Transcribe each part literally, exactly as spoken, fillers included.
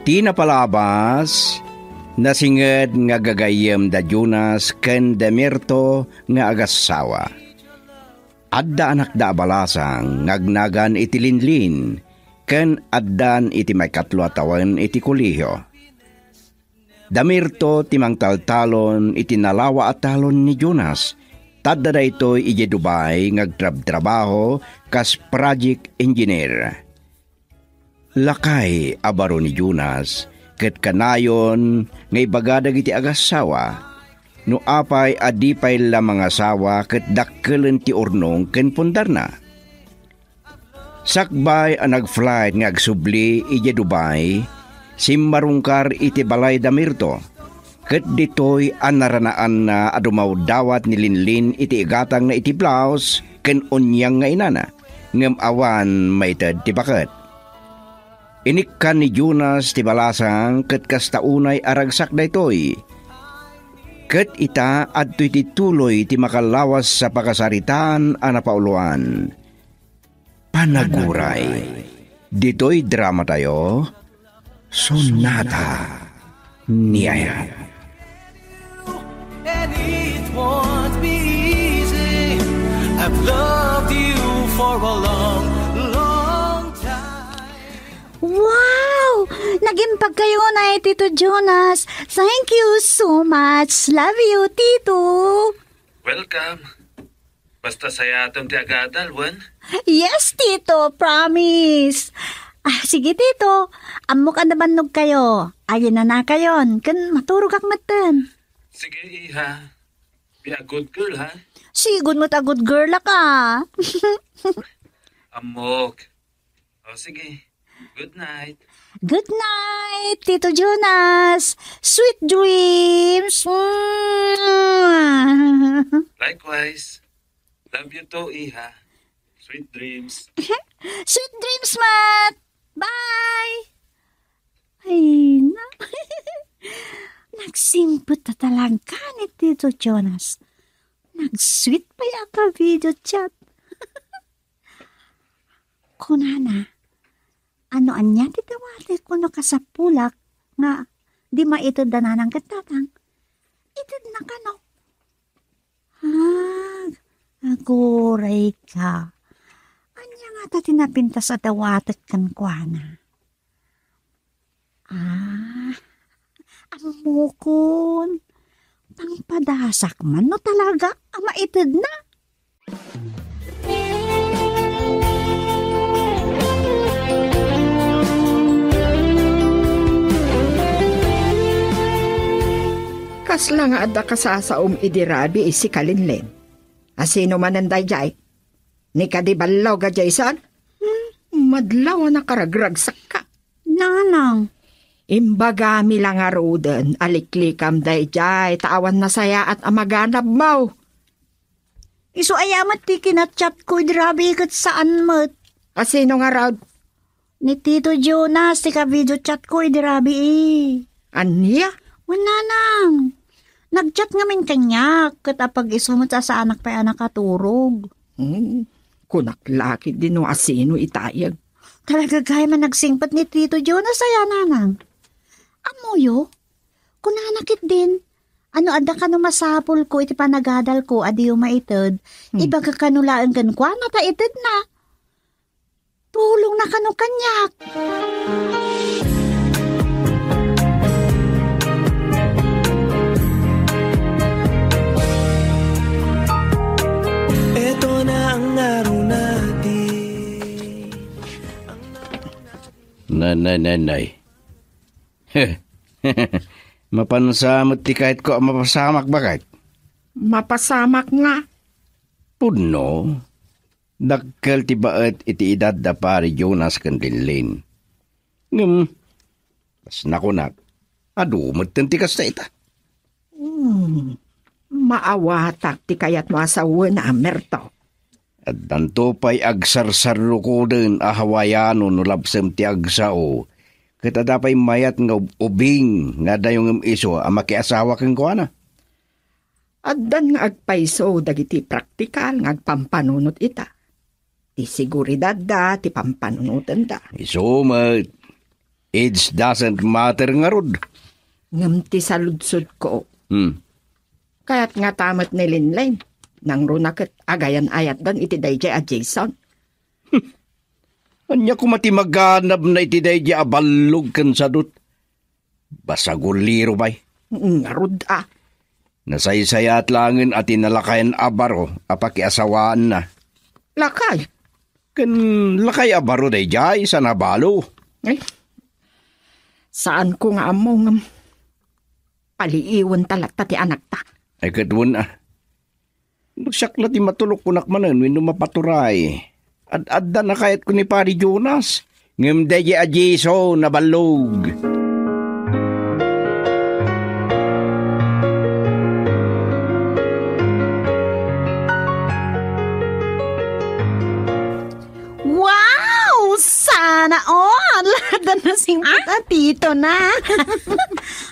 Ti napalabas, nasinged nga gagayyem da Jonas ken Demirto nga agassawa. Adda anakda a balasang nga agnagan iti Linlin, ken addan iti maikatlo a tawen iti kolehio. Demirto ti mangtaltalon iti nalawa a talon ni Jonas, ta adda daytoy idiay Dubai nga agtrabtrabaho kas project engineer. Lakay a baro ni Jonas, ket kanayon nga ibaga dagiti agassawa, no apay a di pay la mangasawa ket dakkelen ti urnong ken pundarna. Sakbay a nag-flight nga agsubli idiay Dubai, simmarungkar iti balay Demirto, ket ditoy a naranaanna a dumawdawat ni Linlin iti igatangna iti blouse ken unyang nga inana, ngem awan maited ti baket. Inikkan ni Jonas ti balasang ket kasta unay a ragsak daytoy. Ket ita, adtoy ti tuloy ti makalawas a pakasaritaan a napauloan. Panaguray. Ditoy dramatayo, Sonata ni Ayat. And it won't be easy. I've loved you for a long, long time. Wow! Naging pagkayo na, Tito Jonas. Thank you so much. Love you, Tito. Welcome. Basta sayaten ti agadal, wen? Yes, Tito. Promise. Ah, sige, Tito. Ammok a nabannog kayo. Ayananakayon. Ken maturogak metten. Sige, iha. Be a good girl, ha? Sigud met a good girl, ka. Ammok. O, sige. Good night. Good night, Tito Jonas. Sweet dreams. Mm. Likewise. Love you too, iha. Sweet dreams. Sweet dreams, Mat. Bye. Ay, na. Nagsingpet ta talaga ni Tito Jonas. Nag-sweet pay a ka-video chat. Kunana, "Ano ania ti dawatek wenno kasapulak nga di maited da nanang ken tatang? Itedna kano?" Ah, aguray ka. Ania ngata ti napintas a dawatek kenkuana? Ah, ammokon. Pangpadasak man no talaga a maitedna. Kasla nga adda kasasaom idi rabii, sika Linlin. A sino manen daydiay? Ni kadi ballog a Jason? Hmm, madlaw a nakaragragsakka. Nanang. Imbagami la ngaruden a liklikam daydiay ta awan nasayaat a maganabmo. Isu aya met ti kinachatko idi rabii ket saan met. A sino ngarud? Ni Tito Jonas ti ka-video chatko idi rabii. Ania? Wen, nanang. Nag-chat ngamin kaniak ket apag-isu met a saanak pay a nakaturog. Hmm, kunak la ketdi no a sino itayeg. Talaga gayam a nagsingpet ni Tito Jonas aya, nanang. Ammoyo? Kunana ketdin, "Ano adda kano masapulko iti panagadalko a diyo maited? Hmm. Ibaga kano laeng kenkuana ta itedna. Tulongna kano kaniak." Eto na ang ngaruna ti. Nay, nay, nay, nay. Mapansa met ti kayatko a mapasamak, baket. Mapasamak nga? Pudno, dakkel ti baet iti idad da Pari Jonas ken Linlin. Ngem, kas nakunak, adu metten ti kasta ita. Hmm, maawatak ti kayatmo a sawena, Merto. Addanto pay agsarsarrukoden a Hawaiano no labsem ti agsao, ket adda pay mayat nga ub-, ubing nga adda ngem isu a makiasawa kenkuana. Addan nga agpayso dagiti praktikal nga agpampanunot ita. Ti seguridadda ti pampanunotenda. Isu met. Age doesn't matter ngarud. Ngem ti saludsodko, Hmm. kayat ngata met ni Linlin. Nangruna ket agayan-ayatdan iti daydiay a Jason. Ania koma ti maganabna iti daydiay a ballog ken sadut? Basaguliro pay. Ngarud a. Nasaysayaat laengen a ti nalakayan a baro a pakiasawaanna. Lakay? Ken lakay a baro daydiay, saan a balo. Ay, saanko nga ammo ngem paliiwenta latta ti anakta. Ay, ket wen a. No siak la ti matulok, kunak manen wenno mapaturay. Ad-addan a kayatko ni Pari Jonas. Ngem daydiay a Jason a ballog. Wow! Sana all! Addan a singpet a tito na.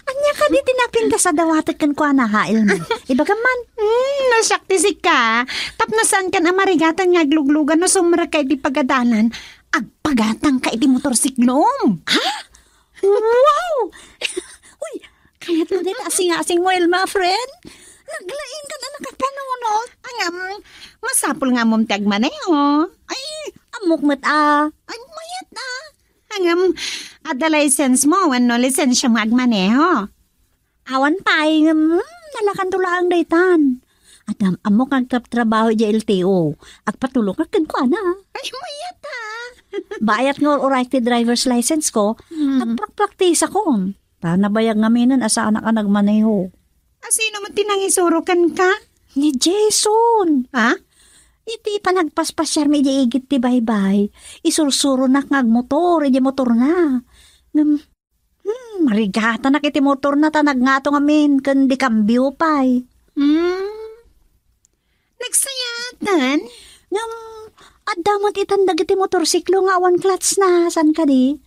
Ania kadi ti napintas a dawatek kenkuana, ha, Elma? Ibagam man. Hmm, no siak ti sika, tapno saankan a marigatan nga agluglugan no sumrekka iti pagadalan, agpagatangka iti motorsiklom. Ha? Wow! Uy, kayatmo dayta a singasingmo, Elma, friend? Naglaingkan a nakapanunot. Ngem, masapul nga ammom ti agmaneho. Ay, ammok met a. Ay, mayat a. Ngem, adda license mo wenno lisensiamo agmaneho? Awan pay, ngem, hmm, nalakanto laeng daytan. Adda am-, ammok nga agtrabtrabaho idiay L T O. Agpatulokak kenkuana. Ay, mayat a. Bayat nga ur-uray ti driver's license ko, Hmm. agprakpraktisakon. Ta nabayag ngaminen a saanak a nagmaneho. A, sino met ti nangisuro kenka? Ni Jason. Ha? Iti panagpaspasiarmi idiay igid ti baybay, isursuronak nga agmotor idiay motorna. Ngem, hmm, marigatanak iti motorna ta nagngato ngamin ken di kambio pay. Hmm. Nagsayaatan? Ngem, adda met itan dagiti motorsiklo nga awan clutch na, saan kadi?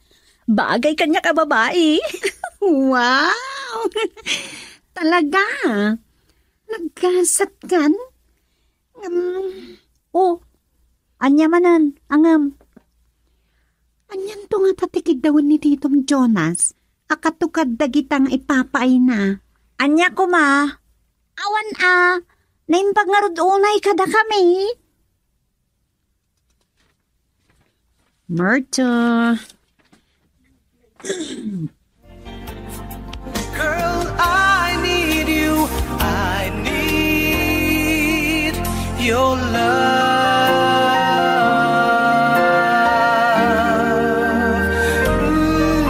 Bagay kaniak a babai. Wow! Talaga? Naggasat kan? Ngem, Oh, ania manen, angem? Anianto ngata ti kiddawen ni Titom Jonas a katukad dagita nga ipapaayna? Ania koma? Awan a, naimbag ngarud unay kadakami. Marta. Girl, I need you. I need your love. Ooh.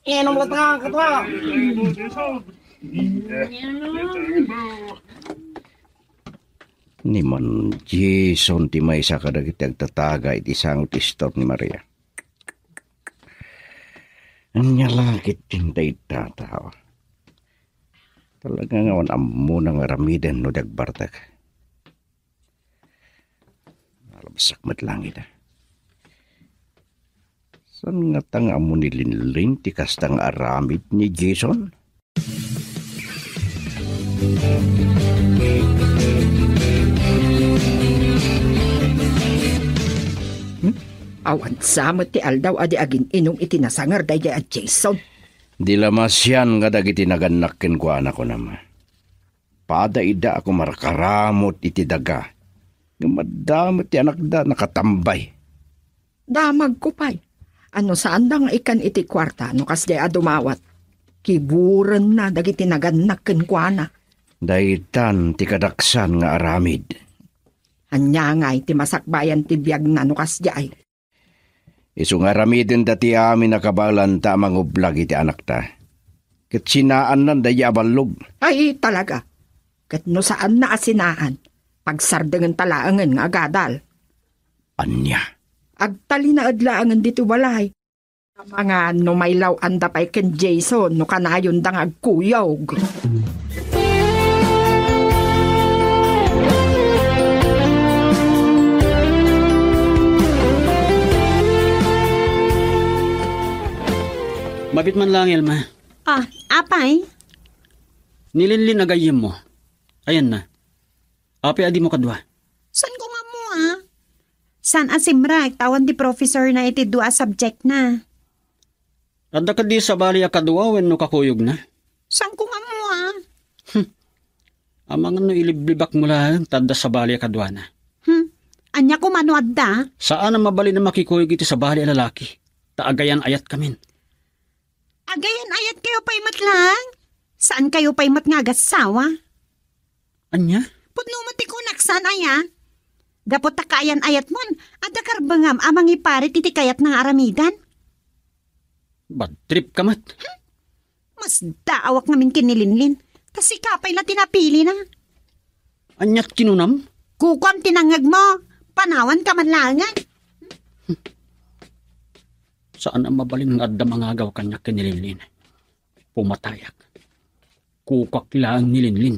Inom latta, katwa. Ni man Jason ti maysa kadagiti agtataga iti sango ti istor ni Maria. Ania la ketdin dayta a tao? Talaga nga awan ammona nga aramiden no di agbartek. Nalabsak met langit, a. Saan ngata nga ammo ni Linlin ti kasta nga aramid ni Jason? Hmm? Awan sa met ti aldaw a di agin-inum iti nasanger daydiay a Jason. Di la masian nga dagiti nagannak kenkuana, kunam. Pada ida a kumarkaramut iti daga, ngem adda met ti anakda nakatambay. Damagko pay a no saanda nga ikkan iti kuarta no kasdiay a dumawat, kiburenna dagiti nagannak kenkuana. Daytan ti kadaksan nga aramid. Ania ngay ti masakbayan ti biagna no kasdiay? Isu nga aramidenda ti amin a kabaelanta a mangublag iti anakta. Ket sinaannan daydiay a ballog. Ay, talaga. Ket no saanna a sinaan, pagsardengenta laengen nga agadal. Ania? Agtalinaed laengen ditoy balay. Amangan no mailaw-anda pay ken Jason no kanayonda nga agkuyog. Mabit man lang, Elma. Ah, apay? Ni Linlin a gayyemmo. Ayanna. Apay a dimo kadua? Saan ko nga ammo, ah? Saan a simrek, ta awan ti professor na iti dua a subject na. Adda kadi sabali a kadua wenno kakuyogna? Saan ko nga ammo, ah? Hmm. Amangan no iliblibak mo laeng ta adda sabali a kaduana. Hmm. Ania koma no adda? Saan a mabalin a makikuyog iti sabali a lalaki. Ta agayan-ayatkamin. Agayan-ayat kayo pay met laeng? Saan kayo pay met nga agassawa? Ania? Pudno met ti kunak saan aya? Gapu ta kaayan-ayatmon, adda karbengam a mangiparit iti kayatna nga aramidan. Bad trip ka met. Masdaawak ngamin ken ni Linlin. Ta sika pay la ti napilina. Aniat kinunam? Kukuam ti nangngegmo. Panawanka man laengen. Saan a mabalin nga adda mangagaw kaniak ken ni Linlin. Pumatayak. Kukuak laeng ni Linlin.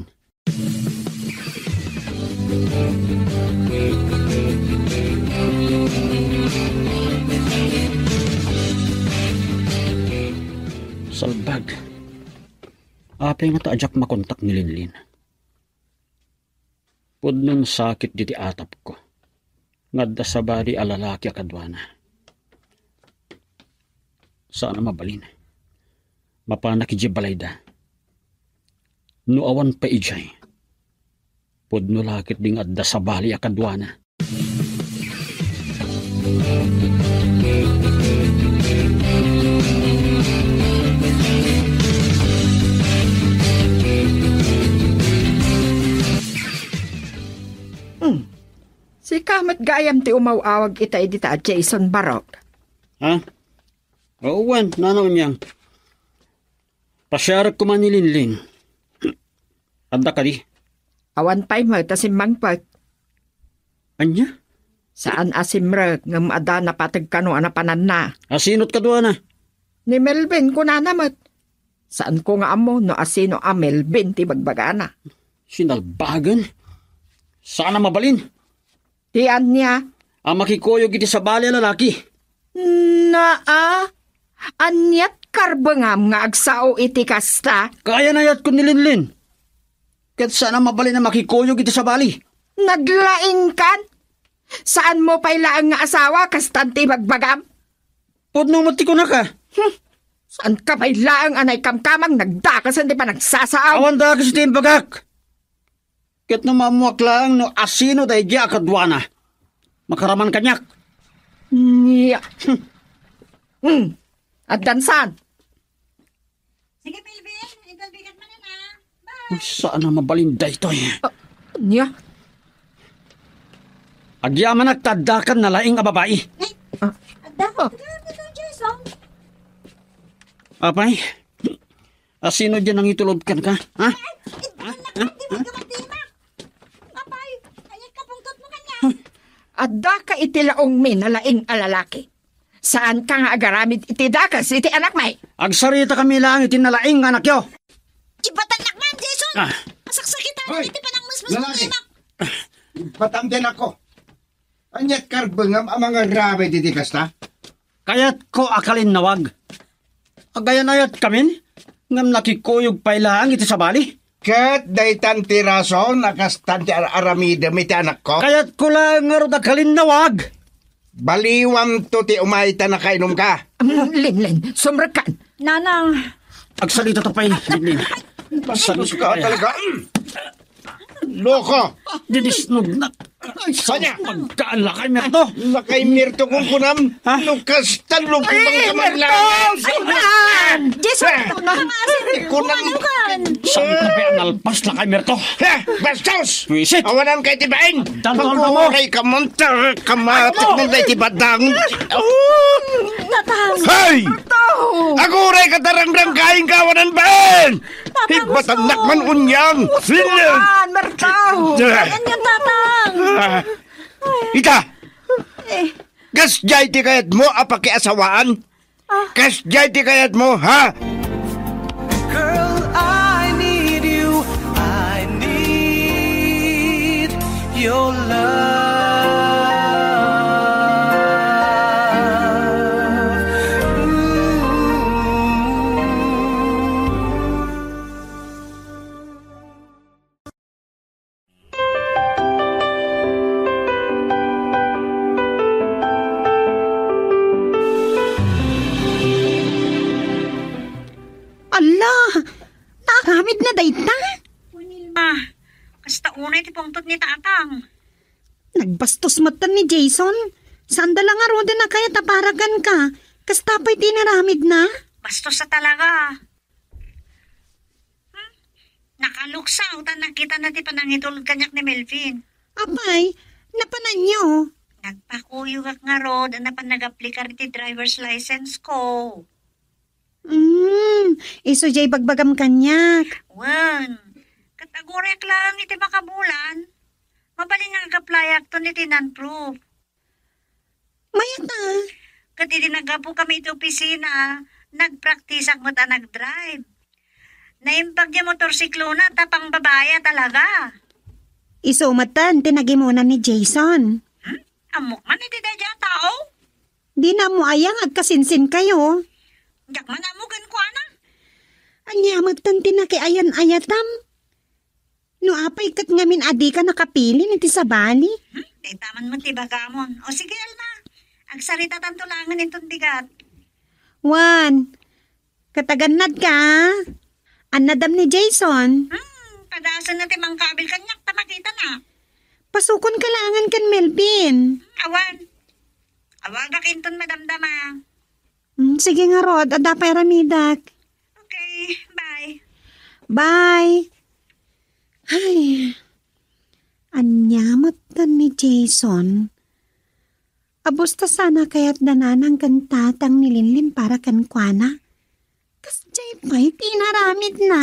Salbag. Apay ngata a diak makontak ni Linlin? Pudno nga sakit diti atapko nga adda sabali a lalaki a kaduana. Saan a mabalin. Mapanak idiay balayda. No awan pay idiay, pudno la ketdi nga adda sabali a kaduana. Hmm. Sika met gayam ti umaw-awag ita idi ta Jason Barok. Ha? Oo, wen, nanang Unyang. Pasiarek koma ni Linlin. Adda kadi? Awan pay met a simmangpet. Ania? Saan a simrek ngem adda napateg kano a napananna. Asino ti kaduana? Ni Melvin kunana met. Saanko nga ammo no asino a Melvin ti bagbagana. Sinalbagen? Saan a mabalin? Ti ania? A makikuyog iti sabali a lalaki. Naa, aniat karbengam nga agsao iti kasta? Kaayan-ayatkon ni Linlin. Ket saan a mabalin a makikuyog iti sabali. Naglaingkan? Saanmo pay laeng nga asawa, kastan ti ibagbagam? Pudno met ti kunaka. Hmm. Saanka pay laeng a naikamkamang nagdakes iti panagsasao? Awan dakes iti imbagak. Ket no maammoak laeng no asino daydiay a kaduana, makaraman kaniak. Nia. Hmm. Addan saan? Sige, Melvin. Ibalbigat man na. Bye. Saan a mabalin daytoy? Ah, nia? Agyamanak ta adda kan nalaing a babai. Ay, ah, adda ka, Jason. Apay? Asino diay nangitulod kenka? Ha? Ha? Ha? Apay, ay, kapungtot mo kanya. Adda ka iti laongmi a nalaing a lalaki. Saanka nga agaramid iti dakes iti anakmi. Agsaritakami laeng iti nalaing nga anakyo. Ibatannak man, Jason! Ah. Asaksakitan iti panangmusmus mo. Lalaki! Ibatam ti anakko. Aniat karbengam a mangaramid iti kasta? Kayatko a kalinnawag. Agayan-ayatkamin, ngem nakikuyog pay laeng iti sabali. Ket daytan ti rason a kastan ti ar-aramidem iti anakko. Kayatko laeng ngarud a kalinnawag. Baliwamto ti umay ta nakainumka. Mm, Linlin, sumrekkan. Nanang. Agsalita ta pay, Linlin. Bastos ka talaga. Loko! Dinisnog na. Sanya! Magkaan lakay merto! Lakay merto kung kunam. Ha? Lukas tan lumpang. Ay, merto! Ay, man! Jason, eh, ito na nga asin. Kunam. Saan ka ba ang alpas lakay merto? Ha? Bastos! Wisit! Awanan kay ti bain! Pagkuray ka monta, kamatik mo na iti badang. Tatang! Hey! Merto! Aguray ka tarangdang kain ka awanan bain! Tatang, Higbatannak man unyang. Usuan, Merto. Ah. Ganyan, Tatang. Ah. Ita. Eh. Kasdiay ti kayatmo a pakiasawaan? Ah. Kasdiay ti kayatmo, ha? Girl, I need you. I need your love. Ooh. Ala, naaramid na dayta? Uy, Nilma, kasta unay ti pungtot ni Tatang. Nagbastos metten ni Jason. Saan da la ngaruden a kayat a para kenka. Kasta pay ti inaramidna? Bastos a talaga. Hmm? Nakaluksaw ta nakitana ti panangitulod kaniak ni Melvin. Apay, napananyo? Nagpakuyogak ngarud a napan nagaplikar iti driver's license ko. Hmm, isu diay bagbagam kaniak. Wen, ket agurek laeng iti makabulan. Mabalin nga ag-applyak ton iti non-prof. Mayat a. Ket idi naggapukami iti opisina, nagpraktisak met a nag-drive. Naimbag diay motorsiklona ta pangbabai a talaga. Isu metten ti nagimuna ni Jason. Hmm? Ammok man iti daydiay a tao? Dina ammo aya nga agkasinsinkayo? Diak man ammo kenkuana. Ania metten ti nakiayan-ayatam? No apay ket ngamin a dika nakapili iti sabali? Hmm? Dayta man met ti bagamon. O sige, Alma. Agsaritatanto laengen inton bigat. Wen, ket agannadka, a? Annadam ni Jason? Hmm, padasenna ti mangkabil kaniak ta makitana. Pasukon ka laengen ken Melvin. Hmm, awan. Awagak inton madamdama. Hmm, sige ngarud, adda pay aramidek. Okay, bye. Bye. Ay, ania metten ni Jason? Abus ta sana kayat da nanang ken tatang ni Linlin para kenkuana. Kasdiay pay ti inaramidna.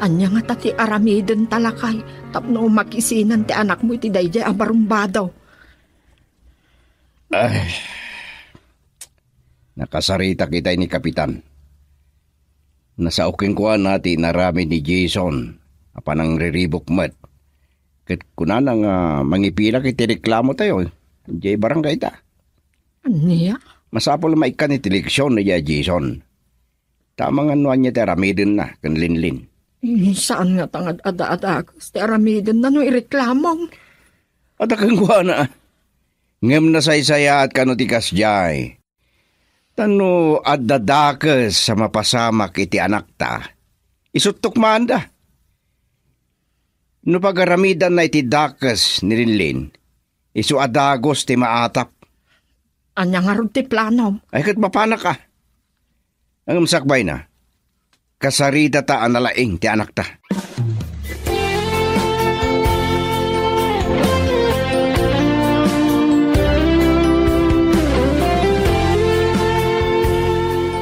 Ania ngata ti aramidenta, lakay, tapno makisinan ti anakmo iti daydiay a barumbado? Ay, nakasaritak itay ni Kapitan. Nasao kenkuana ti inaramid ni Jason a panangriribuk met. Ket kunana nga mangipilak iti reklamo tayo, diay barangay ta. Ania? Masapul a maikkan iti leksyon ni Jason. Ta amangan no ania ti aramidenna ken Linlin. Eh, saan ngata nga ad-adakes ti aramidenna no ireklamom? Adda kenkuana. Ngem nasaysayaat kano ti kasdiay. Ta no adda dakes a mapasamak iti anakta, isuttok maanda. No pagaramidanna iti dakes ni Linlin, isu a dagus ti maatap. Ania ngarud ti planom? Ay, ket mapanak a. Ngem sakbayna, kasaritata a nalaing ti anakta.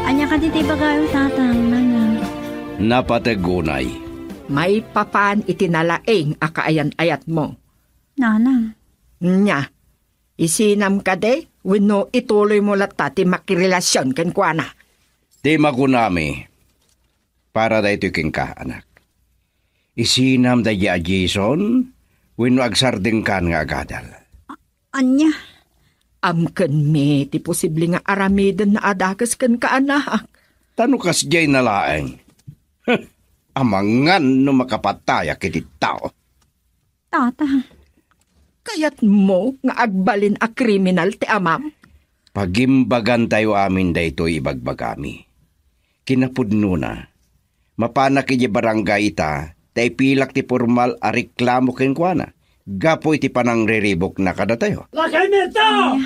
Ania kadi ti ibagayo, Tatang, Nanang? Napateg unay. Maipapan iti nalaing a kaayan-ayatmo. Nanang. Nia, isinam kadi wenno ituloymo latta ti makirelasion kenkuana? Ti makunami, para daytoy kenka, anak. Isinam daydiay a Jason wenno agsardengkan nga agadal? Ania? Amkenmi ti posible nga aramidenna a dakes kenka, anak. Ta no kasdiay na laeng, amangan no makapatayak iti tao. Tata. Kayatmo nga agbalin a kriminal ti amam? Pagimbagantayo amin daytoy ibagbagami. Kinapudnona, mapanak idiay barangay ita ta ipilak ti pormal a reklamo kenkuana gapu iti panangriribukna kadatayo. Lakay Mirta! Ania?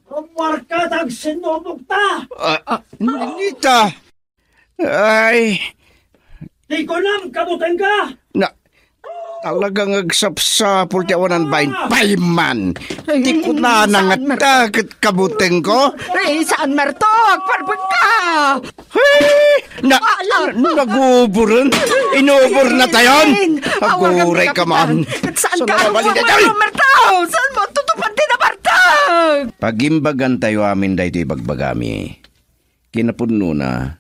Rummuarka ta agsinnubokta! Ah, ah, Nita! Ay. Ti kunam, kabutengka! Na, talagang agsapsapul ti awanan bain. Payman! Ti kunana nga ta ket kabutengko? Ay, saan, Marto? Agparbengka! Hey! Na, naguburen? Inubor na tayon? Aguray ka man. Saan ka? Marto? Saan mo tutupad din, Marto? Pagimbagan tayo amin daytoy ibagbagami. Kinapudnona,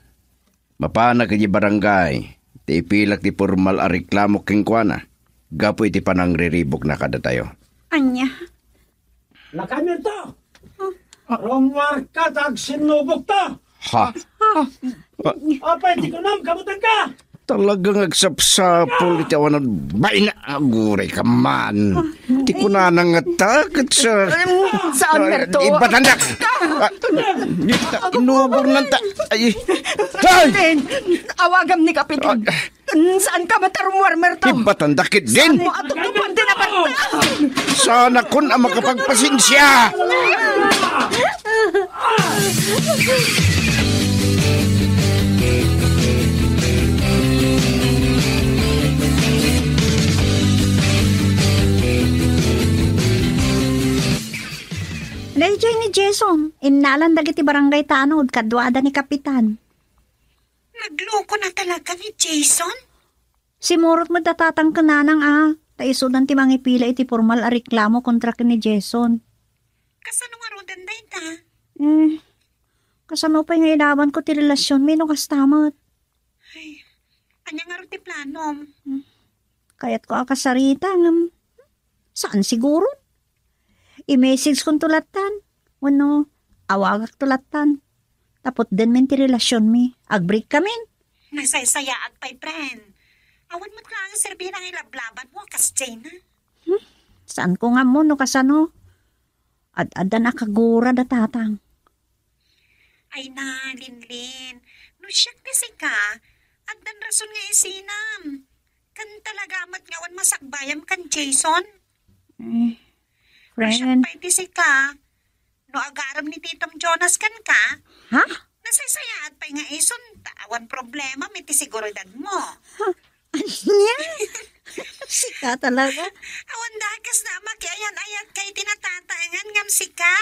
mapanak iti barangay, ti ipilak ti pormal a reklamo kenkuana, gapu iti panangriribukna kadatayo. Ania? Lakay Mirto! Rummuarka ta agsinnubokta. Ha? Apay ti kunam, kabutanka? Talagang agsapsapul iti awanan baina. Aguray ka man. Ti kunana nga ta, ket sa... Saan, Merto? Ibatandak. Ah, di ta, inubor nan ta. Ay. Hay! Len, awagam ni Kapitan. Ah. Mm, saan ka matarumwarmer to? Ibatandak ket din. Saan mo atutupan din a banta? Saan akon a makapagpasensia? Daydiay ni Jason, innalan dagiti barangay tanod kaduada ni Kapitan. Nagloko na talaga ni Jason? Simurot met da tatang ken nanang a, ta isudan ti mangipila iti pormal a reklamo kontra ken ni Jason. Kasano ngaruden dayta? Eh, kasano pay nga ilabanko ti relasionmi no kasta met? Ay, ania ngarud ti planom? Hmm. Kayatko a kasarita ngem saan siguro. I-message-konto lattan. Wenno, awagakto lattan. Ta putdenmin ti relasionmi. Agbreak kamin. Nasaysayaat pay, friend. Awan met laeng serbina nga ilablabanmo a kas Jane, ha? Hmm? Saanko nga ammo no kasano? Ad-addan a kagura da tatang. Ay na, Linlin. No siak ti sika, addan rason nga isinam. Ken talaga met nga awan masakbayam ken Jason. Eh, no siak friend. Pay ti sika, no agarem ni Titom Jonas kenka, ha? Nasaysayaat pay nga ison, ta awan problemam iti seguridadmo. Ha? Ania? Sika talaga? Awan dakes na makiayan-ayat kay ti natataengan ngem sika.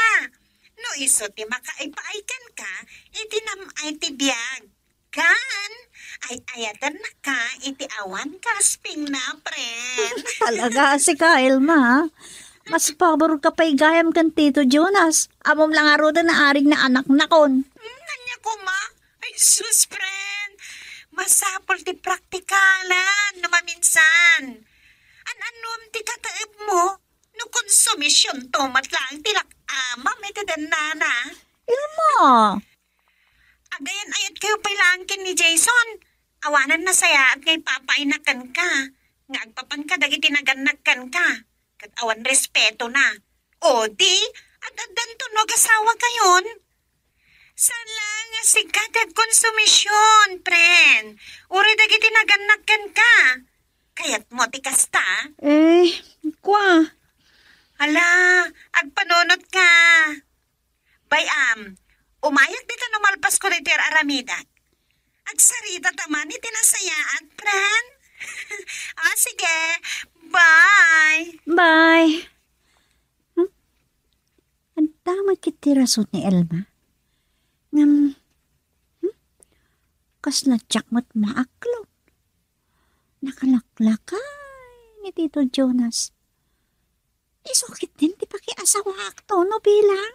No isu ti makaipaay kenka, iti nam-ay ti biag. Kan, ay-ayatennaka iti awan kasping na, friend. Talaga, sika, Elma, ha? Mas pabor ka pay gayam ken Tito Jonas. Ammom la ngaruden a arig na anaknakon. Hmm, ania koma? Ay, sus, friend. Masapul ti praktikalan no maminsan. An-annom ti kataebmo no konsumisionto met laeng ti lak-amam iti dennana? Elma! Agayan-ayatkayo pay laeng ken ni Jason. Awanen nasayaat nga ipapaayna kenka, nga agpapanka dagiti nagannak kenka, ket awan respetona. O di, ad-addanto no agasawakayon. Saan laeng nga sika ti agkonsumision, friend. Uray dagiti nagannak kenka. Kayatmo ti kasta? Eh, kua. Hala, agpanunotka. Bay-am, umayak dita no malpasko ditoy ar-aramidak. Agsarita ta man iti nasayaat, friend. Ah, sige. Bye. Bye. Hmm? Adda met iti rason ni Elma. Ngem, hmm? Kasla diak met maaklon. Nakalaklakay ni Tito Jonas. Isu ketdin ti pakiasawaakto no bilang.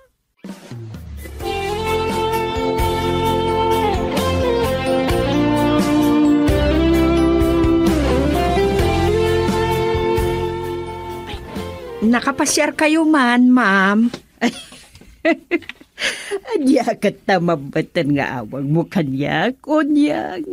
Nakapasiarkayo man, ma'am? Ania ket ta mabetten nga awagmo kaniak, Unyang?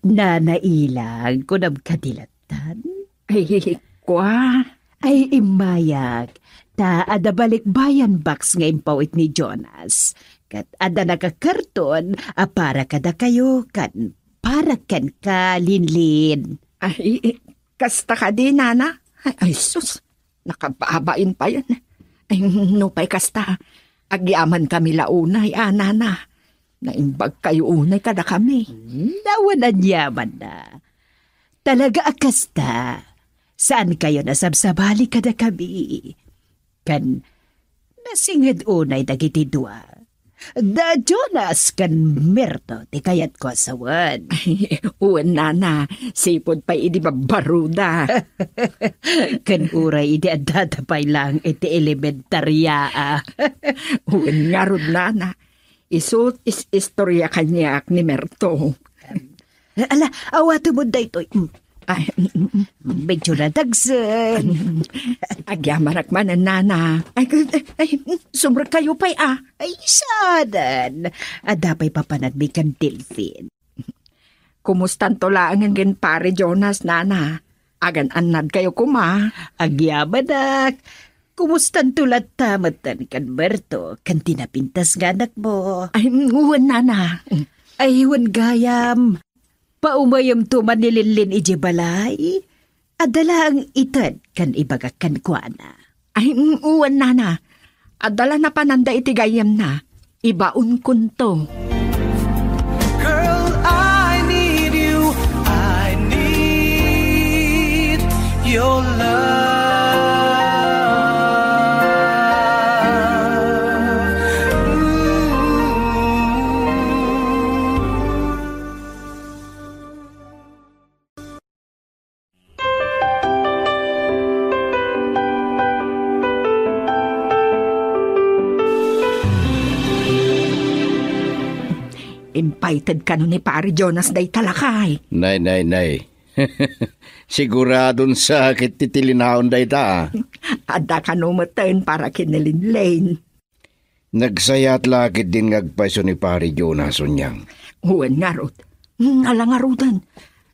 Nanailang, kunam kadi lattan? Ay, kua. Ay, immayak, ta adda balikbayan box nga impawit ni Jonas. Ket adda nakakarton a para kadakayo ken para kenka, Linlin. Ay, kasta kadi, nana? Ay, ay, sus. Nakababain payen. Ay, nupay kasta, agyamankami la unay, a, nana. Naimbagkayo unay kadakami. Hmm, awan aniamanna. Talaga a kasta, saankayon a sabsabali kadakami. Ken nasinged unay dagiti dua. Da Jonas ken Mirto ti kayatko a sawen. Wen, nana, sipud pay idi babbaruda. Ken uray idi addada pay laeng iti elementaria, a. Wen ngarud, nana, isu ti is-istoria kaniak ni Mirto. Ala, awatemon daytoy. Mm. Ay, mm, mm. Medyo nadagsen. Agyamanak manen, nana. Ay, ay, ay, sumrekkayo pay, a. Ay, saanen. Adda pay papananmi ken Delfin. Kumustanto laengen ken Pare Jonas, nana? Agan-annadkayo koma. Agyamanak. Kumustanto latta metten ken Berto, ken ti napintas nga anakmo? Ay, mm, wen, nana. Ay, wen gayam. Paumeyemto man ni Linlin idiay balay? Adda laeng ited ken ibagak kenkuana. Ay, mm, wen, nana. Adda la napananda iti gayyemna. Ibaonkonto. Girl, I need you. I need your love. Ooh. Invited kano ni Pare Jonas dayta, lakay? Nay, nay, nay. Siguradon sakit ti tilinaon dayta, a. Adda kano metten para ken ni Linlin. Nagsayat la ketdin nga agpayso ni Pari Jonas, Unyang. Wen ngarud. Ala ngaruden.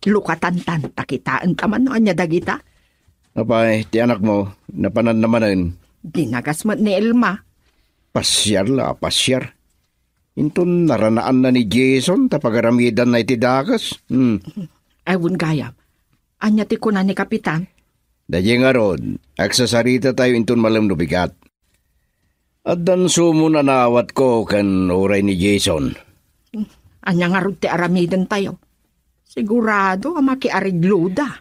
Lukatantan ta kitaenta man no ania dagita. Apay, ti anakmo, napananna manen? Dinagas met ni Elma. Pasiar la, pasiar. Inton naranaanna ni Jason ta pagaramidanna iti dakes. Hmm. Ay, wen gayam. Ania ti kuna ni Kapitan? Daydiay ngarud, agsasaritatayo inton malem no bigat. Addan sumon a naawatko ken uray ni Jason. Ania ngarud ti aramidentayo? Sigurado a makiaregloda.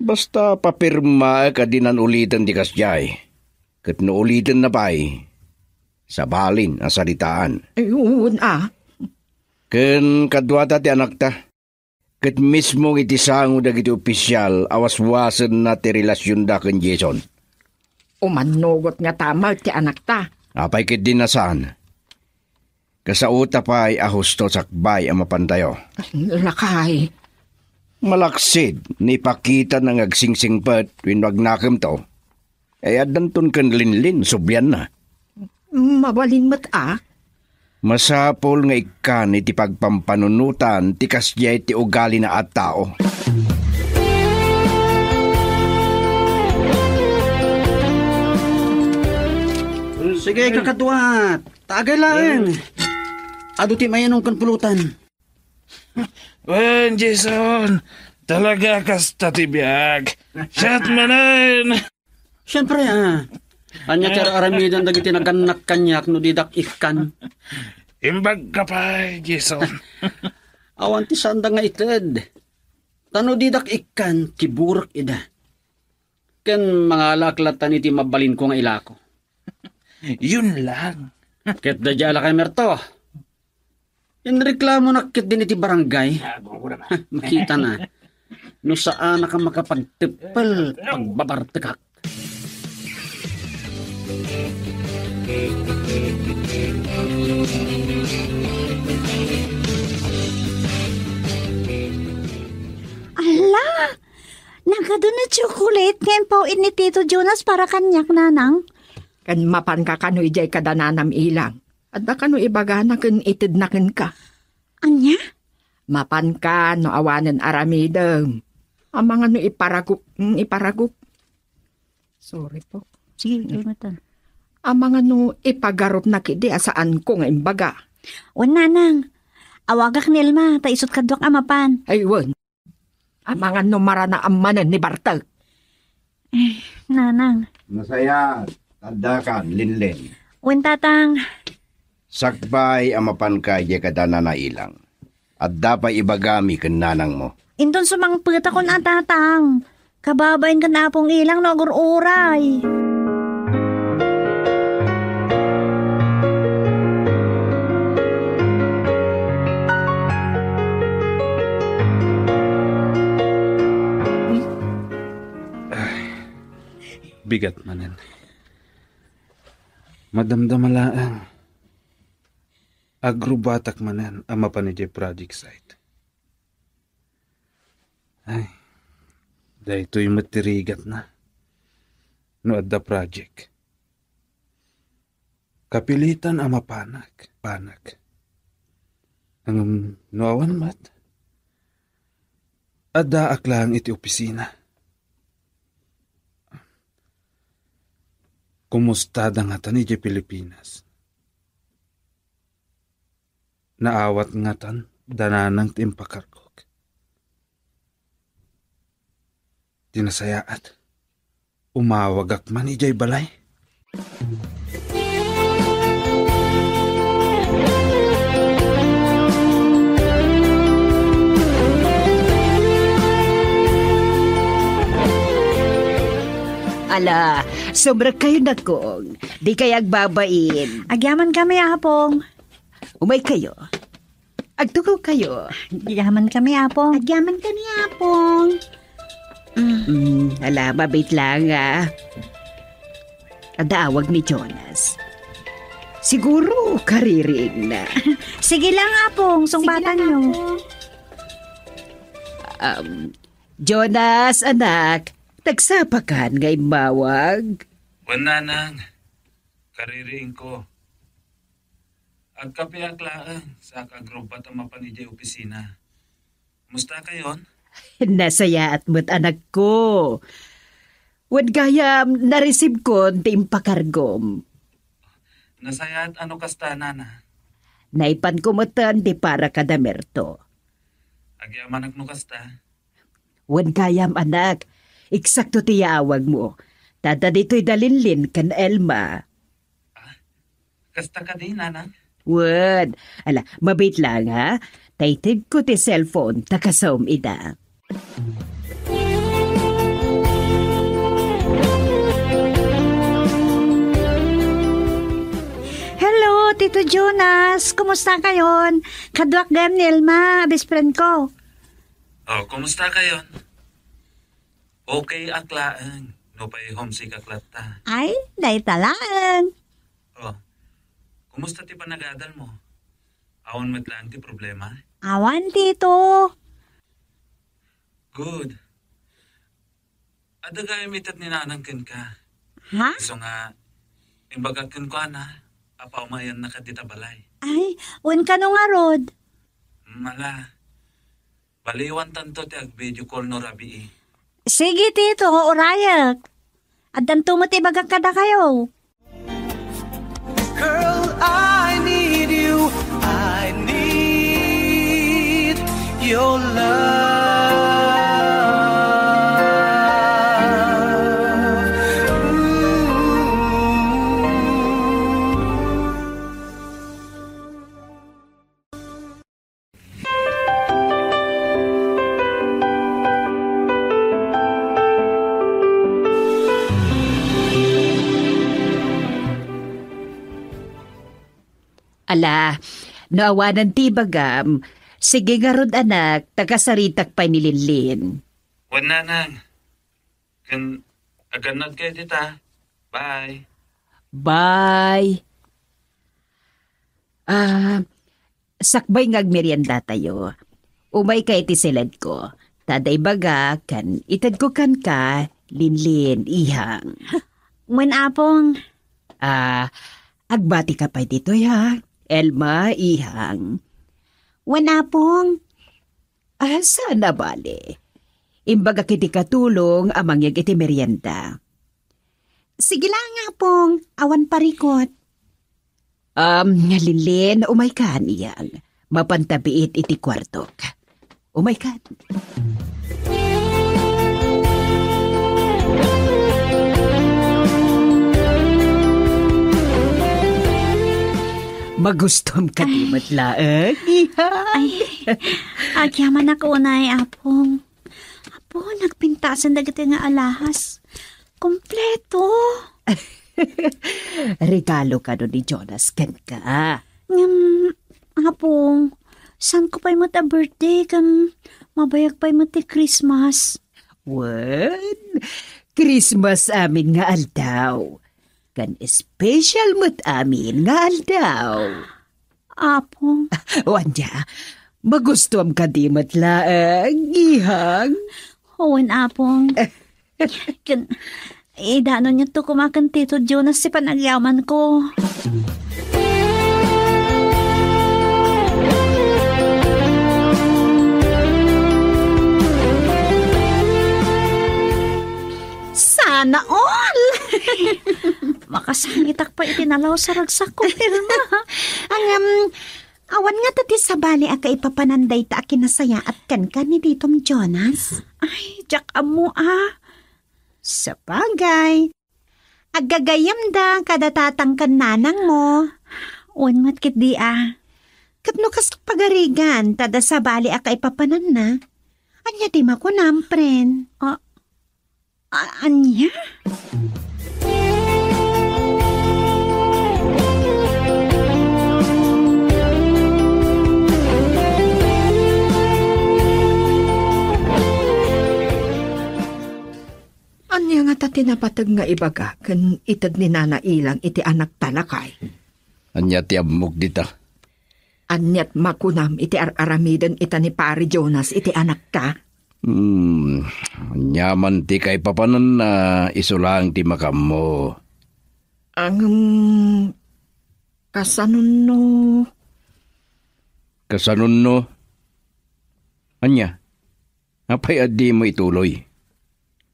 Basta papirmaek a dinan uliten ti kasdiay. Ket no ulitenna pay, sabalin a saritaan. Ay, wen a. Ken kaduata ti anakta. Ket mismo iti sango dagiti opisial a waswasenna ti relasionda ken Jason. Umannugot ngata met ti anakta. Apay ketdin a saan? Kasaota pay a husto sakbay a mapantayo. Lakay. Malaksid, no ipakitana nga agsingsingpet wenno agnakemto. Ay, addanton ken Linlin, sublianna. Mabalin met a. Masapul nga ikkan iti pagpampanunotan ti kasdiay ti ugalina a tao. Sige, kakaduat. Tagay laeng. Adu ti mayanon ken pulutan. Wen, Jason, talaga kasta ti biag. Siak manen. Siempre, a. Ania ti ar-aramidan dagiti nagannak kaniak no didak ikkan? Imbagka pay, Jason. Awan ti saanda nga ited. Ta no didak ikkan, kiburek ida. Ken mangalaak lattan iti mabalinko nga ilako. Yun lang. Ket daydiay a lakay Merto. Inreklamonak ketdin iti barangay. Makitana. No saanak a makapagteppel, pagbabartekak. Ala! Nagadu no chocolate nga impaw-id ni Tito Jonas para kaniak, nanang. Ken mapanka kano idiay kada nanam ilang. Adda kano ibagana ken itedna kenka. Ania? Mapanka no awanen aramidem. Amangan no iparagup, mm, iparagup. Sorry po. Sige, Jonathan. Amangan no ipagarupna ketdi a saanko nga imbaga. Wen, nanang. Awagak ni Elma, ta isut' kaduak a mapan. Ay, wen. Amangan no maranaam manen ni Bartek. Eh, nanang. Nasayaat, addakan, Linlin. Wen, tatang. Sakbay a mapanka idiay kada nana ilang. Adda pay ibagami ken nanangmo. Inton sumangpetakon a, tatang. Kababain ken apong ilang no agur-uray. Ay, bigat manen. Madamdama laeng. Agrubatak manen a mapan idiay project site. Ay, Daytoy met ti rigatna no adda project. Kapilitan a mapanak, panak. Ngem no awan met, addaak laeng iti opisina. Kumusta da ngatan idiay Pilipinas? Naawat ngatan da nanang ti impakargok? Ti nasayaat, umawagak man idiay balay. Ala, sumrekkayo, Nakong. Dikay agbabain. Agyamankami, Apong. Umaykayo. Agtugaw kayo. Agyaman kami, Apong. Agyaman kami, Apong. Mm, ala, mabait lang, ah. Adda awag ni Jonas. Siguro, kariring na. Sige lang, Apong, sungbatan niyo. Um, Jonas, anak, nagsapakan nga immawag? Wen, nanang, kariring ko. Agkapeak laeng, sa agrubbat a mapan idiay opisina. Kumusta kayon? Nasayaat met, anakko. Wen gayam, nareceive kon ti impakargom. Nasayaat a no kasta, nana. Naipan ko metten ti para kada Merto. Agyamanak no kasta. Wen gayam, anak, eksakto ti yaawagmo. Ta adda ditoy da Linlin ken Elma. Ah, kasta kadi, nanang? Wen, ala, mabait lang, ha? Ta itedko ti cellphone, ta kasaom ida. Hello, Tito Jonas. Kumusta kayon? Kaduak gayam ni Elma, best friend ko. Oh, kumusta kayon? Okay ak laeng, nupay homesick ak latta. Ay, dayta laeng. Oh, kumusta ti panagadalmo? Awan met laeng ti problema? Awan, Tito. Good. Adda gayam ited ni nanang kenka. Ha? Isu nga, imbagak kenkuana, a pamayannaka dita balay. Ay, wen kano ngarud? Mm, ala. Baliwantanto ti ag-video call no rabii. Sige, Tito, urayek. Addanto met ibagak kadakayo. Girl, I need you. I need your love. Ala, no awanen ti ibagam, sige ngarud, anak, ta kasaritak pay ni Linlin. Wen, nanang. Ken agannad kayo dita. Bye. Bye. Ah, sakbay nga agmeriendatayo, umayka iti siledko. Ta adda ibagak ken itedko kenka, Linlin, ihang. Wen, Apong. Ah, agbatika pay ditoy, ha? Elma, ihang. Wen, Apong. Ah, saan a bale. Imbagak iti katulong a mangyeg iti merienda. Sige lang, Apong. Awan parikot. Um, Linlin, umayka, iyang. Mapanta biit iti kuartok. Umayka. Magustom kadi met laeng, iha. Ay, agyamanak unay, Apong. Apo, nagpintasen dagiti nga alahas. Kompleto. Regalo kano ni Jonas kenka. Ngem, Apong, saan ko pay met a birthday ken mabayag pay met ti Christmas? Wen, Christmas amin nga aldaw. Ken special met amin nga aldaw. Apong. O ania, magustuam kadi met laeng, ihang? Wen, Apong. Ken, idanonyo to koma ken Tito Jonas ti panagyamanko. Sana all! Makasangitak pay iti nalaw sa ragsakko, Irma. Ngem, awan ngata ti sabali a kaipapanan dayta a kinasayaat kenka ni Titom Jonas? Ay, diak ammo a. Sabagay, aggagayyemda kada tatang ken nanangmo. Wen met ketdi a. Ket no kas pagarigan, ta adda sabali a kaipapananna, ania ti makunam, pren? A-, a-, ania? Ania ngata ti napateg nga ibaga ken ited ni Nana Ilang iti anakta, lakay? Ania ti ammok dita? Aniat makunam iti ar-aramiden ita ni Pari Jonas iti anakta? Hmm, ania man ti kaipapananna, isu laeng ti makaammo. Ngem, kasanonno? Kasanonno? Ania? Apay a dimo ituloy?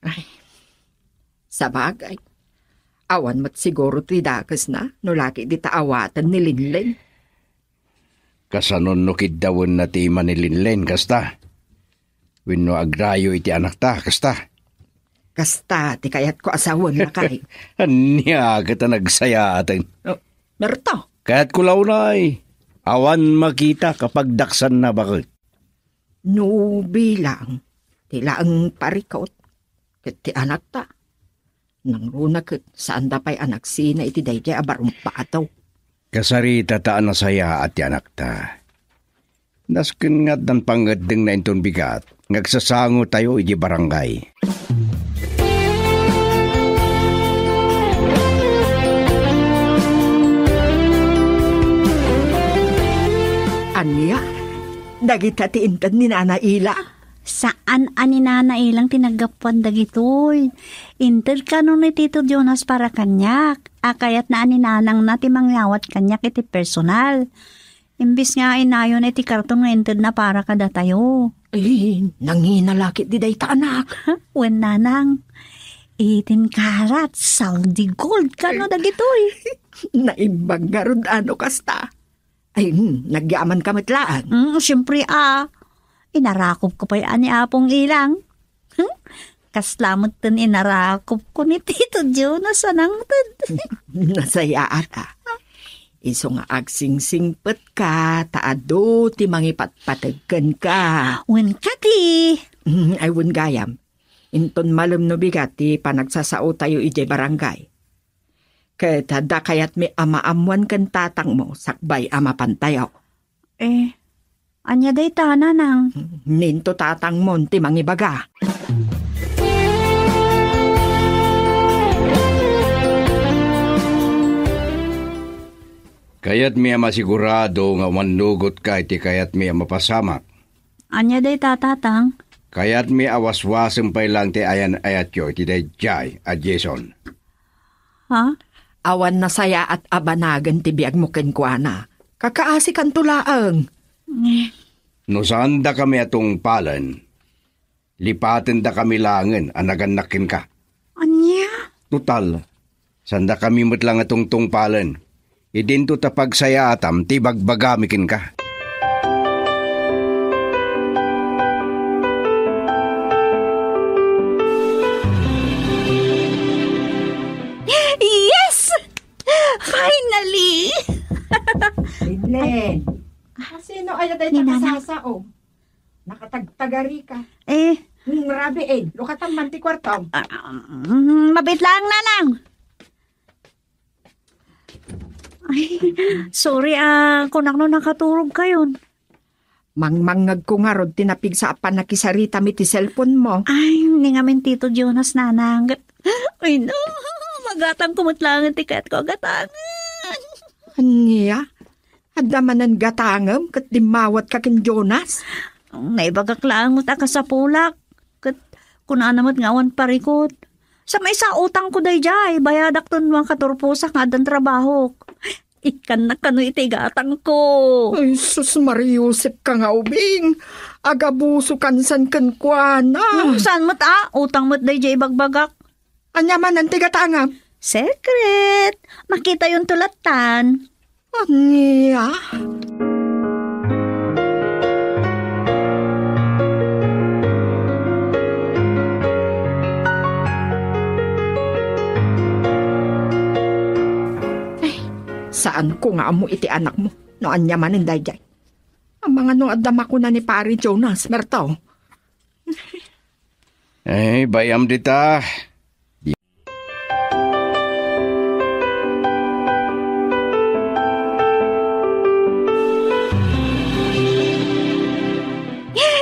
Ay, sabagay. Awan met siguro ti dakesna no la ket dita awaten ni Linlen. Kasanonno kiddawenna ti ima ni Linlen, kasta? Wenno agrayo iti anakta, kasta? Kasta ti kayatko a sawen, lakay. Ania ket a nagsayaaten? Oh, Merto. Kayatko la unay. Awan makita a pagdaksanna, baket. No bilang, ti laeng parikut, ket ti anakta. Nangruna ket saanda pay a nagsina iti daydiay a barumpato. Kasaritata a nasayaat ti anakta. Nasken nga addan pangngeddengna inton bigat nga agsasangotayo idiay barangay. Ania? Dagita ti inted ni Nana Ila? Saan a ni Nana Ilang ti naggapuan dagitoy. Inted kano ni Tito Jonas para kaniak, a kayatna a ni nanangna ti mangyawat kaniak iti personal. Imbes nga inayona iti karton nga intedna para kadatayo. Eh, nangina la ketdi dayta, anak. Wen, nanang. Eighteen karat, solid gold kano dagitoy. Naimbag ngarud a no kasta. Ay, hmm, nagyamanka met laeng. Mm, siempre, a. Inarakopko pay a ni Apong Ilang. Hmm? Kasla metten inarakopko ni Tito Jonas a nangted. Nasayaat, a. Isu nga agsingsingpetka, ta adu ti mangipatpateg kenka. Wen kadi. Mm, ay, wen gayam. Inton malem no bigat ti panagsasaotayo idiay barangay. Ket adda kayatmi a maammoan ken tatangmo sakbay a mapantayo. Eh, ania dayta, nanang? Ninto tatangmon ti mangibaga. Kayatmi a masigurado nga umannugotka iti kayatmi a mapasamak. Ania dayta, tatang? Kayatmi a waswasem pay laeng ti ayan-ayatyo iti daydiay a Jason. Ha? Awan nasayaat a banagen ti biagmo kenkuana. Kakaasikanto laeng. Eh. No saandakami a tungpalen, lipatendakami laengen a nagannak kenka. Ania? Total, saandakami met la nga tungtungpalen. Idinto ta pagsayaatam ti ibagbagami kenka. Yes! Finally! Linlen, sino aya dayta? Ni Nanang. Kasasao? Nakatagtagari ka. Eh. Hmm, rabi, eh. Lukatan man ti kwarto. Ah, mm, mabit lang, nanang. Ay, sorry, ah, kunak no nakaturog kayon. Mangmangngegko ngarud ti napigsa a pannakisaritam iti cellphone mo. Ay, ni ngamin Tito Jonas, nanang. Ay, no. Magatangko met laeng ti kayatko a gatangen. Ania? Adda manen gatangem ket dimmawatka ken Jonas? Naibagak laeng met a kasapulak. Ket Kunana met nga awan parikut. Sa maysa utangko daydiay, bayadak ton makaturposak nga addan trabahok. Ikkannak kano iti gatangko. Ay, sus, Maria Josep ka nga ubing. Agabuso kansan kenkuana. Hmm, saan met a? Utang met daydiay ibagbagak. Ania manen ti gatangam? Secret. Makitayonto lattan. Ania? Ay, saanko nga ammo iti anakmo no ania manen daydiay. Amangan no adda makuna ni Pari Jonas, Merto. Ay, bay-am dita.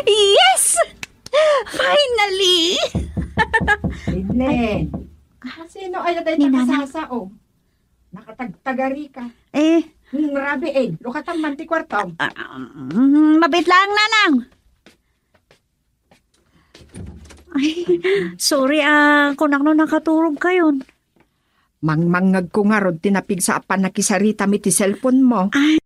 Yes! Finally! Edlen, sino aya dayta Ni Nana? Kasasao? Nakatagtagari ka. Eh. Hmm, rabi, eh. Lukatan man ti kwarto. Ah, mm, mabit lang, Nanang. Ay, sorry, ah, kunak no nakaturog kayon. Mangmangngegko ngarud ti napigsa a pannakisarita mi ti cellphone mo. Ay.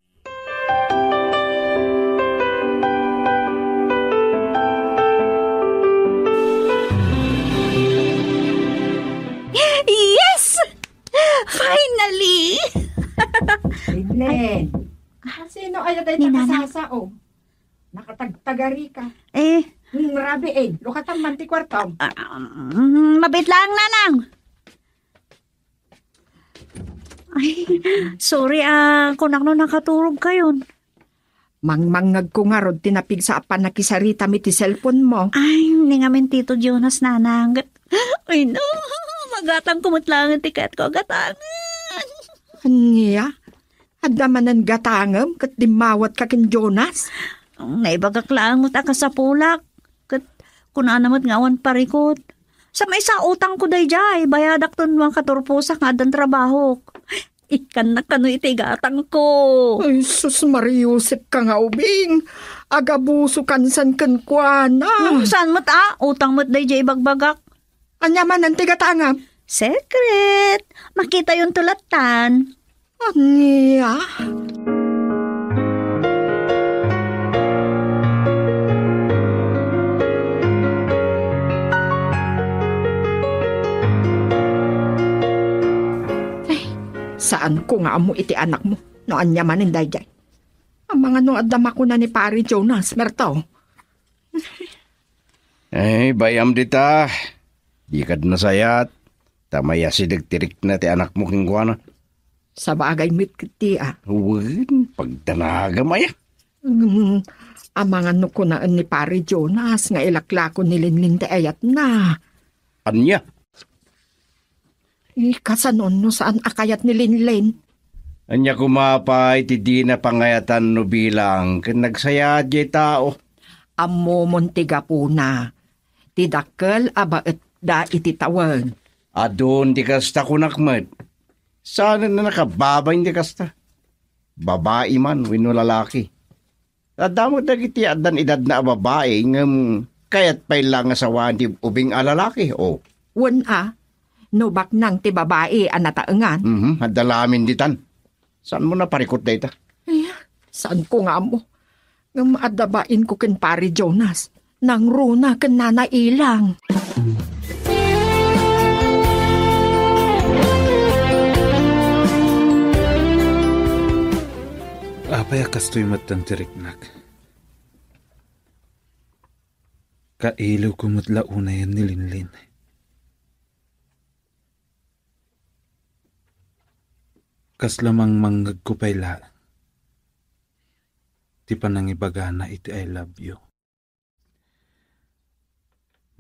Yes! Finally! Edlen, sino aya dayta Ni Nanang? Kasasao? Nakatagtagari ka. Eh. Hmm, rabi, eh. Lukatan man ti kwarto. Ah, mm, mabit lang, Nanang. Ay, sorry, ah, kunak no nakaturog kayon. Mangmangngegko ngarud ti napigsa a pannakisarita mi ti cellphone mo. Ay, ni ngamin Tito Jonas, Nanang. Ay, no. Magatangko met laeng ti kayatko a gatangen. Ania? Adda manen gatangem ket dimmawatka ken Jonas? Naibagak laeng met a kasapulak. Ket kunana met nga awan parikut. Sa maysa utangko daydiay, bayadak ton makaturposak nga addan trabahok. Ikkannak kano iti gatangko. Ay, sus, Maria Josep ka nga ubing. Agabuso kansan kenkuana. Hmm, saan met a? Utang met daydiay ibagbagak. Ania manen ti gatangam? Secret. Makitayonto lattan. Ania? Ay, saanko nga ammo iti anakmo no ania manen daydiay. Amangan no adda makuna ni Pari Jonas, Merto. Ay, bay-am dita. Dikad nasayat. Ta mayasideg ti rikna ti anakmo kenkuana. Sabagay met ket ti a. Wen, pagdanagam aya. Mm, amangan no kunaen ni Pari Jonas nga ilaklako ni Linlin ti ayatna. Ania? Ikasanon no saan a kayat ni Linlin? Ania koma pay ti dina pangayatan no bilang ken nagsayaat jay tao? Ammomon ti gapuna. Ti dakkel a baetda iti tawen. Adun ti kasta kunak met. Saan a nakababain ti kasta? Babai man wenno lalaki. Adda met dagiti addan edadna a babai ngem kayat pay la nga sawaan ti ubing a lalaki, o. Wen a, no baknang ti babai a nataengan. Mhm, adda lamin ditan. Saanmo naparikut dayta? Ay, saanko nga ammo. Ngem adda bainko ken Pari Jonas. Nangruna ken Nana Ilang. Apay a kastoy metten ti riknak? Kailiwko met la unayen ni Linlin. Kasla mangmangngegko pay laeng ti panangibagana iti "I love you."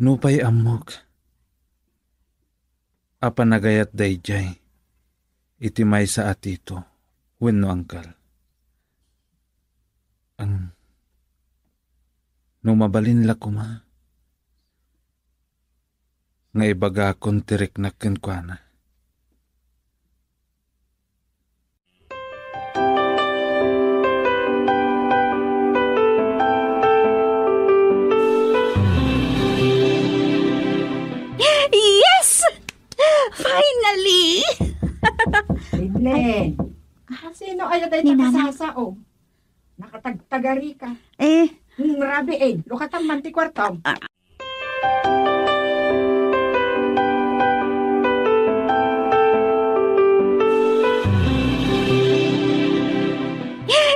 Nupay ammok a panagayat daydiay iti maysa a tito wenno angkel. Ang, no mabalin la koma nga ibagakon ti riknak kenkuana. Dayta ni Nanang. Kasasao. Nakatagtagari ka. Eh. Hmm, rabi, eh. Lukatan man ti kwartam. Ah.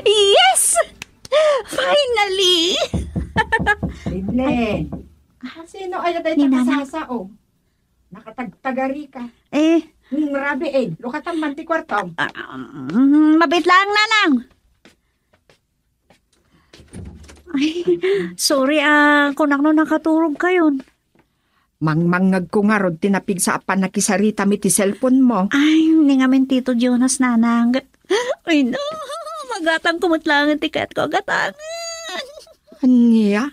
Yes! Finally! Evelyn, sino aya dayta ni Nanang? Kasasao? Nakatagtagari ka. Eh. Hmm, rabi, eh. Lukatan man ti kwartam. Ah, mm, mabit lang, Nanang. Ay, sorry, ah, kunak no nakaturog kayon. Mangmangngegko ngarud ti napigsa a pannakisaritami ti cellphone mo. Ay, ni ngamin Tito Jonas, Nanang. Ay, no. Magatangko met laeng ti kayatko a gatangen. Ania?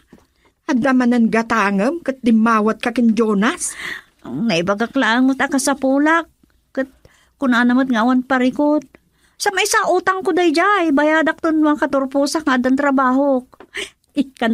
Adda manen gatangem ket dimmawatka ken Jonas? Naibagak laeng met a kasapulak. Ket kunana met nga awan parikut. Sa maysa utangko daydiay, bayadakton no katurposak nga addan trabahok. Ikkan-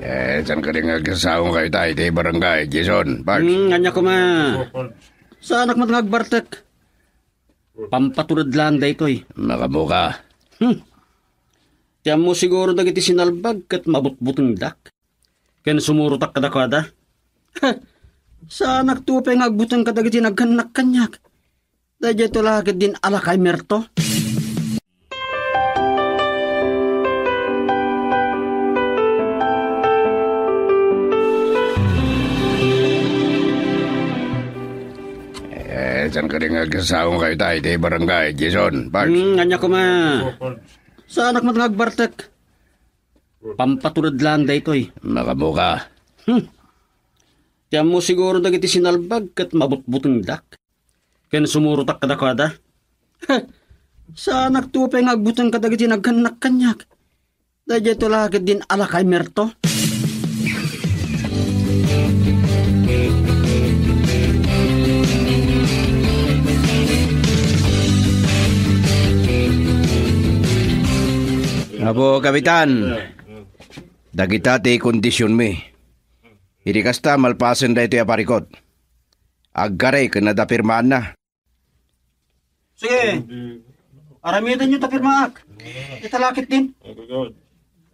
Eh, saan kadi nga agsasaonka ita iti barangay, Jason, Pards? Hmm, ania koma? Saanak met nga agbartek. Pampatulod laeng daytoy. Makamuka. Hmm. Ti ammo siguro dagiti sinalbag ket mabutbutengdak. Ken sumurotak kadakuada. Saanak to pay nga agbuteng kadagiti naggannak kaniak. Daydiay to la ket din alakay merto. Eh, saan kadi nga agsasaonka ita iti barangay, Jason, Pards? Hmm, ania koma? Saanak met nga agbartek. Pampatulod laeng daytoy. Makamuka. Hmm. Ti ammo siguro dagiti sinalbag ket mabutbutengdak. Ken sumurotak kadakuada. Saanak to pay nga agbuteng kadagiti naggannak kaniak. Daydiay to la ket din alakay merto. Apo, Kapitan, dagita ti kondisionmi. Idi kasta, malpasen daytoy a parikut. Agkarek ken adda pirmaanna. Sige. Aramidenyo ta pirmaak. Ita la ket din.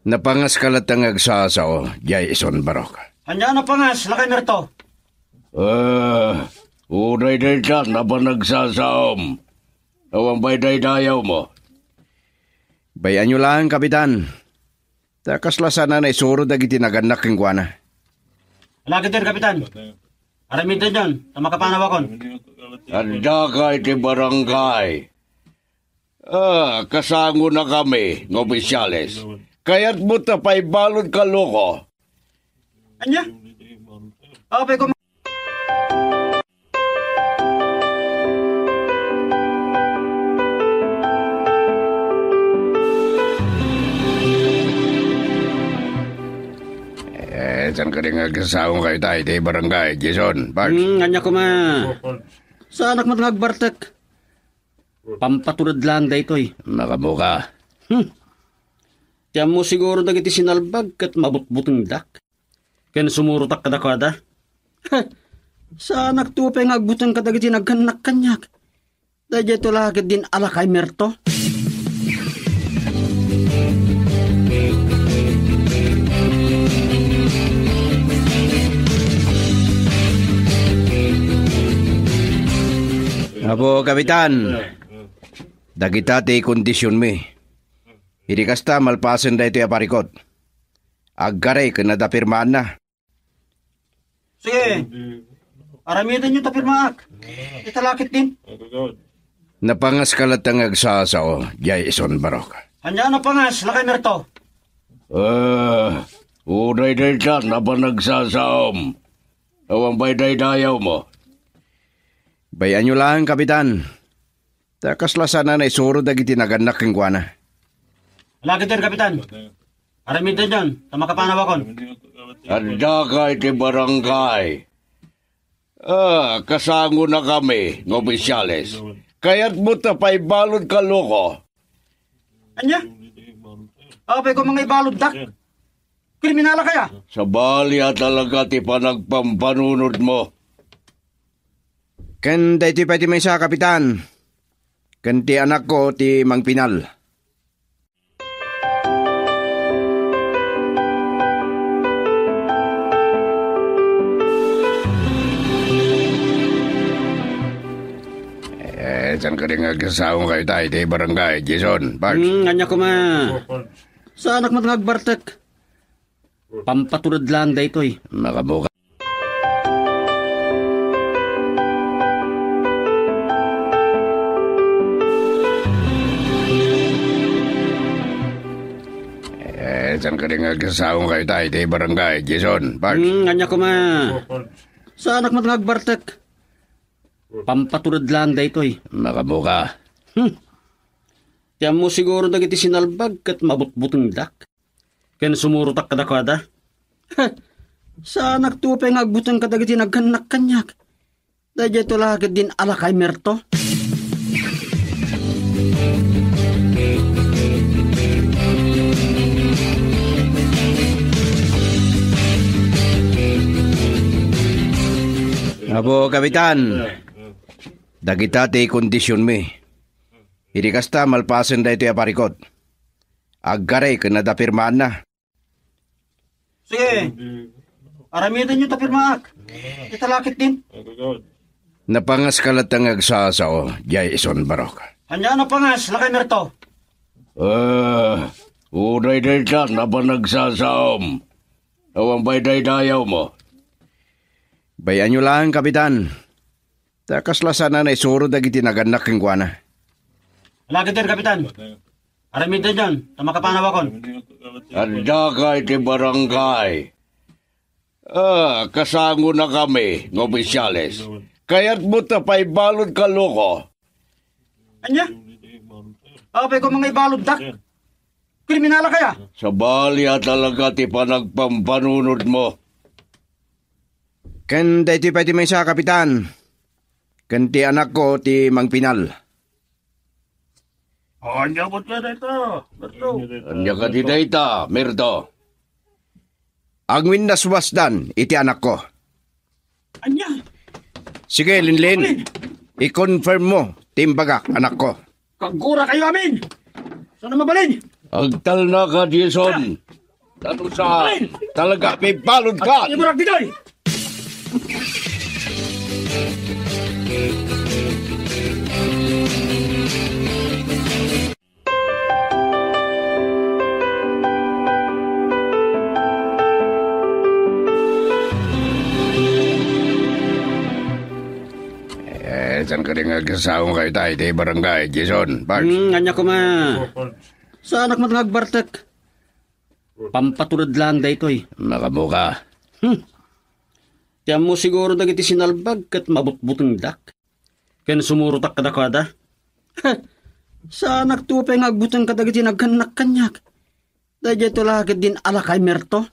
Napangaska latta nga agsasao, Jason Barok. Ania a napangas, lakay merto? Eh, uray dayta, napan agsasaom. Awan pay daydayawmo. Bay-anyo laeng, Kapitan. Ta kasla saan a naisuro dagiti nagannak kenkuana. Alagiden, Kapitan. Aramidenyon, ta makapanawakon. Addaka iti barangay. Ah, kasangonakami nga opisyales. Kayatmo ta paibaludka, loko? Ania? Apay ko. Eh, saan kadi nga agsasaonka ita iti barangay, Jason, Pards? Hmm, ania koma? Saanak met nga agbartek. Pampatulod laeng daytoy. Makamuka. Hmm. Ti ammo siguro dagiti sinalbag ket mabutbutengdak. Ken sumurotak kadakuada. Saanak to pay nga agbuteng kadagiti naggannak kaniak. Daydiay to la ket din alakay merto. Apo, Kapitan, dagita ti kondisionmi. Idi kasta, malpasen daytoy a parikut. Agkarek ken adda pirmaanna. Sige. Aramidenyo ta pirmaak. Ita la ket din. Napangaska latta nga agsasao, Jason Barok. Ania a napangas, lakay merto? Eh, uray dayta, napan agsasaom. Awan pay daydayawmo. Bay-anyo laeng, Kapitan. Ta kasla saan a naisuro dagiti nagannak kenkuana. Alagiden, Kapitan. Aramidenyon, ta makapanawakon. Addaka iti barangay. Ah, kasangonakami nga opisyales. Kayatmo ta paibaludka, loko? Ania? Apay ko mangibaluddak? Kriminala kaya? Sabali a talaga ti panagpampanunodmo. Ken daytoy pay ti maysa, Kapitan. Ken ti anakko ti mangpinal. Eh, saan ka rin nga agsasaong kayo tayo, iti barangay, Jason, Pards? Hmm, ania koma. Saanak met nga agbartek. Pampatulod lang daytoy. Makabuka. Eh, saan ka rin nga agsasaong kayo tayo, iti barangay, Jason, Pards? Hmm, ania koma. Saanak met nga agbartek. Pampatulod lang daytoy. Makabuka. Hmm. Ti ammo siguro dagiti sinalbag ket mabutbutengdak. Ken sumurotak kadakuada. Saanak to pay nga agbuteng kadagiti naggannak kaniak. Daydiay to la ket din alakay merto. Apo, Kapitan, dagita ti kondisionmi. Idi kasta, malpasen daytoy a parikut. Agkarek ken adda pirmaanna. Sige. Aramidenyo ta pirmaak. Ita la ket din. Napangas ka latta nga agsasao, Jason Barok. Ania a napangas, Lakay Merto? Eh, uray dayta, napan agsasaom. Awan pay daydayawmo. Bay-anyo laeng, Kapitan. Ta kasla saan a naisuro dagiti nagannak kenkuana. Alagiden, Kapitan. Aramidenyon, ta makapanawakon. Addaka iti barangay. Ah, kasangonakami nga opisyales. Kayatmo ta paibaludka, loko? Ania? Apay ko mangibaluddak? Kriminala kaya? Sabali a talaga ti panagpampanunodmo. Ken daytoy pay ti maysa, Kapitan. Ken ti anakko ti mangpinal. Ania met nga dayta, Merto? Ania kadi dayta, Merto? Agwinnaswasdan iti anakko. Ania? Sige, Linlin. I-confirm mo ti imbagak, anakko. Kaggura kayo amin! Saan mabalin? Agtalna ka, Jason. Ano sa talaga, may balon ka? Iburak ditoy! Eh, saan ka rin nga agsasaong kayo tayo, iti barangay, Jason, Pards? Hmm, anya koma. Saanak met nga agbartek. Pampatulod lang daytoy. Makabuka. Hmm. Ti ammo siguro dagiti sinalbag ket mabutbutengdak. Ken sumurotak kadakuada. Saanak to pay nga agbuteng kadagiti naggannak kaniak. Daydiay to la ket din alakay merto.